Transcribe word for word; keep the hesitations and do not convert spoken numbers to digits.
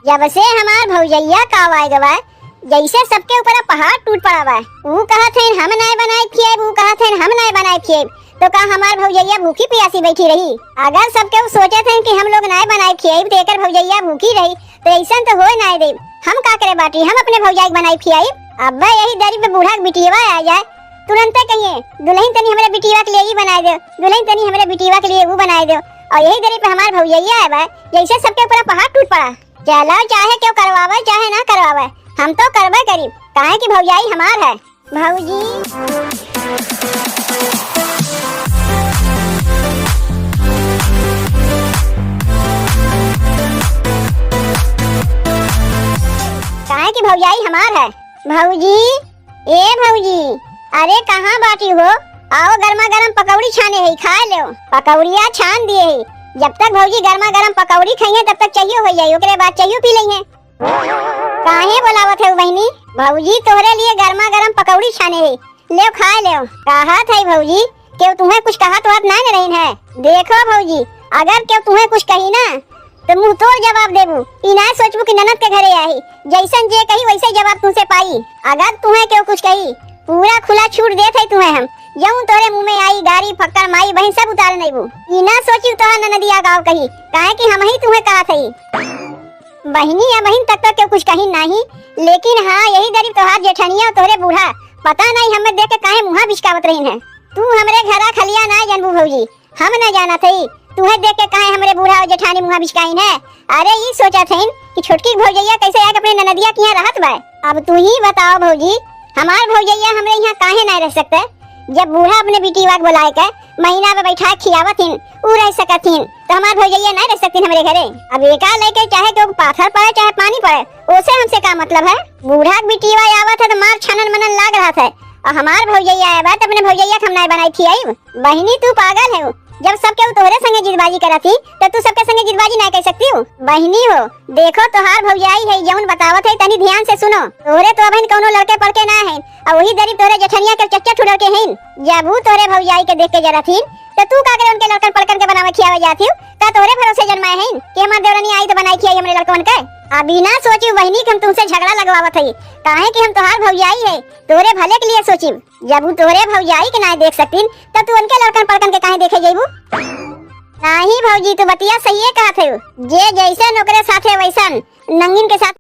जब से हमार भौजइया का आवाए गवा, जैसे सबके ऊपर पहाड़ टूट पड़ा बा। ऊ कहत हइन हम नाय बनाए खियाइब, ऊ कहत हइन हम नाय बनाए खियाइब। तो का हमार भौजइया भूखी पियासी बैठी रही? अगर सबके ऊ सोचत हइन कि हम लोग नाय बनाए खियाइब तो एकर भौजइया भूखी रही, तो ऐसन तो होए नाय देब। हम का करे बाटी, हम अपने भौजाई के बनाई खियाइब। अब यही दरी पे बूढ़ा के बिटियवा आ जाए, तुरंते कहिए, "दुल्हन तनी हमरे बिटियवा के लिए ई बनाए दो, दुल्हन तनी हमरे बिटियवा के लिए वो बनाए दो।" और यही दरी पे हमार भौजइया है बा, जैसे सबके ऊपर पहाड़ टूट पड़ा। चलो, चाहे केहू करवावे, चाहे ना करवावे, हम तो करबे करीब, काहे कि भौजाई हमार है। भौजी। काहे कि भौजाई हमार है। भौजी, ए भौजी, अरे कहाँ बाटी हो? आओ, गर्मा गर्म पकौड़ी छाने है, खा लो। पकौड़िया छान दिए है। जब तक भौजी गर्मा गर्म पकौड़ी खइहे, तब तक चाहियो हो जाई, ओकरे बाद चाहियो पी लइहे। काहे बोलावत है बहिनी? भौजी तोहरे लिए गर्मा गर्म पकौड़ी छाने है, लेव खाए लेव। कहत है भौजी, केहू तुहे कुछ कहत वहत नाय न रहीन है। देखो भौजी, अगर केहू तुहे कुछ कही ना, तो मुंह तोड़ जवाब देबू। ई नाय सोचबू कि ननद के घरे आई, जैसन जे कही वैसे जवाब तुमसे पाई। अगर तुहे केहू कुछ कही, पूरा खुला छूट देत है तुहे हम, जौन तोरे मुंह में आई, गारी, फक्कड़, माई, बहिन सब उतार नैबू। ई ना सोची तोहार ननदिया गाँव कही, काहे कि हम ही तुहे कहत है। बहिनी या बहिन तक तो केहू कुछ कही नाही, लेकिन हाँ, यही दरी तोहार जेठनिया और तोहरे बूढ़ा, पता नहीं हमें देख के काहे मुँहा बिचकावत रहीन है। तू हमरे घरा खलिया ना जनबू भौजी, हम न जानत हई, तुहे देख के काहे हमरे बूढ़ा और जेठानी मुँहा बिचकाइन है। अरे ई सोचत हईन कि छोटकी भौजैया कैसे आके अपने ननदिया के यहाँ रहत बा। अब तू ही बताओ भौजी, हमार भौजैया हमरे यहाँ काहे ना रह सकते? जब बूढ़ा अपने बिटिया के बुलाए के महीना में बैठा खियावत हिन, ऊ रह सकत हिन, तो हमार भौजैया ना रह सकतीन हमरे घरे? अब एका लेके चाहे केहू पाथर पड़े चाहे पानी पड़े, ओसे हमसे का मतलब है? बूढ़ा के बिटिया आवत है तो मार छनन मनन लाग रहत है, और हमार भौजैया आए बा तो अपने भौजैया के हम ना बनाई खियाई। बहिनी तू पागल है, जब सब केहू तोहरे संगे जिदबाजी करत ही, तो तू सबके संगे जिदबाजी ना कर सकती हो। बहिनी हो, देखो तोहार भौजाई है, जौन बतावत है, तनी ध्यान से सुनो। तोहरे तो अबहिन कौनो लड़के पड़के ना है, और वही दरी तोहरे जेठनिया के चच्चा ठुडर के हैं। जब वो तोहरे भौजाई के देख के जरत ही, तो तू का करे उनके लड़कन पड़कन के बनावे खियावे जाती हो? का तोहरे भरोसे जन्माए हैं कि हमार देवरनी आई तो बनाई खियाई हमरे लड़कवन के? अभी ना सोची बहिनी कि हम तुमसे झगड़ा लगवावत है, काहे कि हम तोहार भौजाई है, तोहरे भले के लिए सोची। जब वो तोहरे भौजाई के ना देख सकतीन, तब तू उनके लड़कन पड़कन के काहे देखे जइबू? नाही भौजी, तू बतिया सहिए कहत है। जे जैसन ओकरे साथे वैसन, नंगिन के साथ